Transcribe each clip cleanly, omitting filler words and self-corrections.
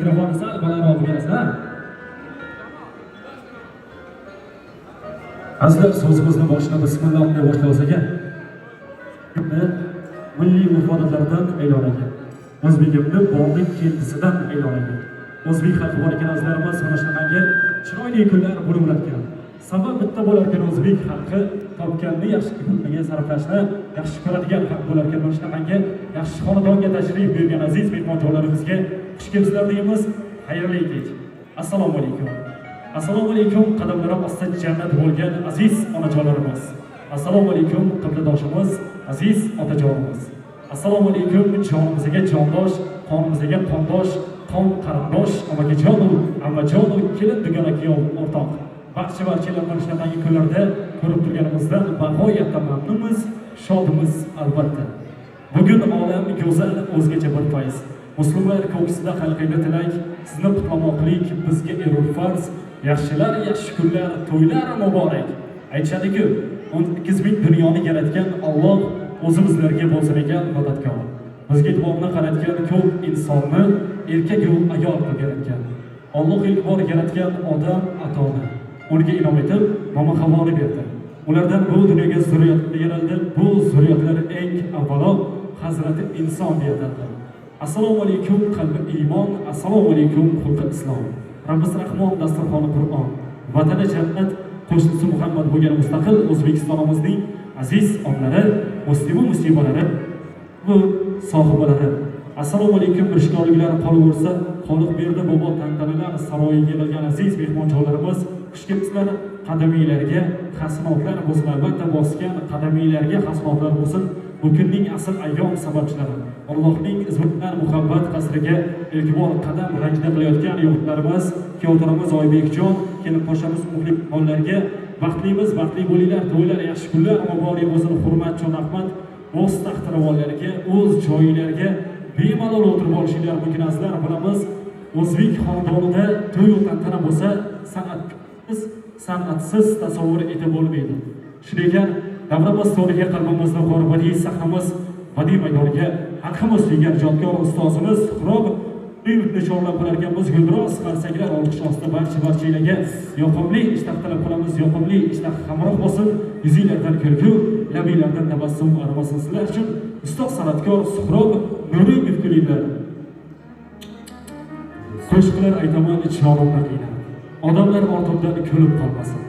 Mikrofonni sal balandroq berasiz, ha? Azizlar, so'zimizni boshini bismillah deb boshlab ekan. Milliy urf-odatlardan aylangan. O'zbegimni borlik keldisidan aylangan. O'zbek xalqi bor ekan azizlarimiz, mana shunaqangi chiroyli kunlar bo'lib o'tgan. Sabab bitta bo'lar ekan, o'zbek xalqi topganni yaxshi kunga sarflashni yaxshi ko'radigan xalq bo'lar ekan. Mana shunaqangi yaxshi xonadonga tashrif buyurgan aziz mehmonjonlarimizga xush kelibsizlar deymiz. Xayrli kech. Assalomu alaykum. Assalomu alaykum, qadamlari ostida jannat bo'lgan aziz onajonlarimiz. Assalomu alaykum, qibladoshimiz, aziz otajonimiz. Assalomu alaykum, jonimizga jondosh, qonimizga qondosh, qon qarindosh, amakijonu, ammajonu, kelin dugona kuyov o'rtoq. Barcha barchalar mana shunaqangi kunlarda ko'rib turganimizdan bag'oyatda mamnunmiz, shodmiz albatta. Bugun olam go'zal, o'zgacha bir fayz. Musulmonlar ko'ksida xalqiyda tilak, sizni qutlamoqlik bizga erur farz. Yaxshilar, yaxshi kunlar, to'ylar muborak. Aytishadi-ku, 18 ming dunyoni yaratgan Alloh o'zi bizlarga bo'lsin ekan madadkor. Bizga e'tiborni qaratgan ko'p insonni erkak u ayol qilib yaratgan. Alloh ilk bor yaratgan odam atoni. Unga inom etib, Momo Havoni berdi. Ulardan bu dunyoga zurriyat yaraldi. Bu zurriyatlar eng avvalo Hazrati inson deb ataldi. Assalomu alaykum qalbi iymon, assalomu alaykum xulqi islom. Rabbis Rahmon dasturxoni Qur'on. Vatani jannat, qo'shnisi Muhammad bo'lgan mustaqil O'zbekistonimizning aziz onlari, muslimu musibalari bu sohibalari. Assalomu alaykum mirishkorliklar qolaversa, Xoliq berdi bobo tantanalar saroyiga yig'ilgan aziz mehmonjonlarimiz, xush kelibsizlar. Qadaminglarga hasanotlar bo'lsin, albatta bosgan qadaminglarga hasanotlar bo'lsin. Bu kunning asl ayyom sababchilari, Allohning izni bilan muhabbat qasriga ilk bor qadam rangda qilayotgan yigitlarimiz, kuyovlarimiz Oybekjon, kelin qo'shamiz muxlislarga baxtlimiz, baxtli bo'linglar, to'ylar, yaxshi kunlar muborak bo'lsin, hurmatjon rahmat. O'z taxtiravonlariga, o'z joylariga bemalol o'tirib olishinglar mumkin azizlar, bilamiz. O'zbek xonadonida to'y tantana bo'lsa, san'atsiz, san'atsiz tasavvur etib bo'lmaydi. Shunday ekan, davramiz to'riga qalbimizni yuqori badiiy sahnamiz, badiiy maydoniga xalqimiz suygan ijodkor ustozimiz Suhrob Uyutni chorlab qolar ekanmiz, guldiroz qarsaklar olqish ostida barcha barchalarga yoqimli ishtah tilab qolamiz, yoqimli ishtah hamroh bo'lsin, yuzinglardan kulgu, labinglardan tabassum arimasin. Sizlar uchun ustoz san'atkor Suhrob Nuriy mifkuliylar. Qo'shiqlar aytaman jonimni qiynab, odamlar ortimdan kulib qolmasin.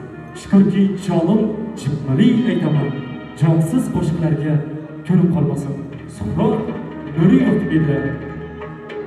Shukurki, jonim jimali aytaman, jonsiz qo'shiqlarga ko'nib qolmasin. Suhrob Nuriyev dedilar.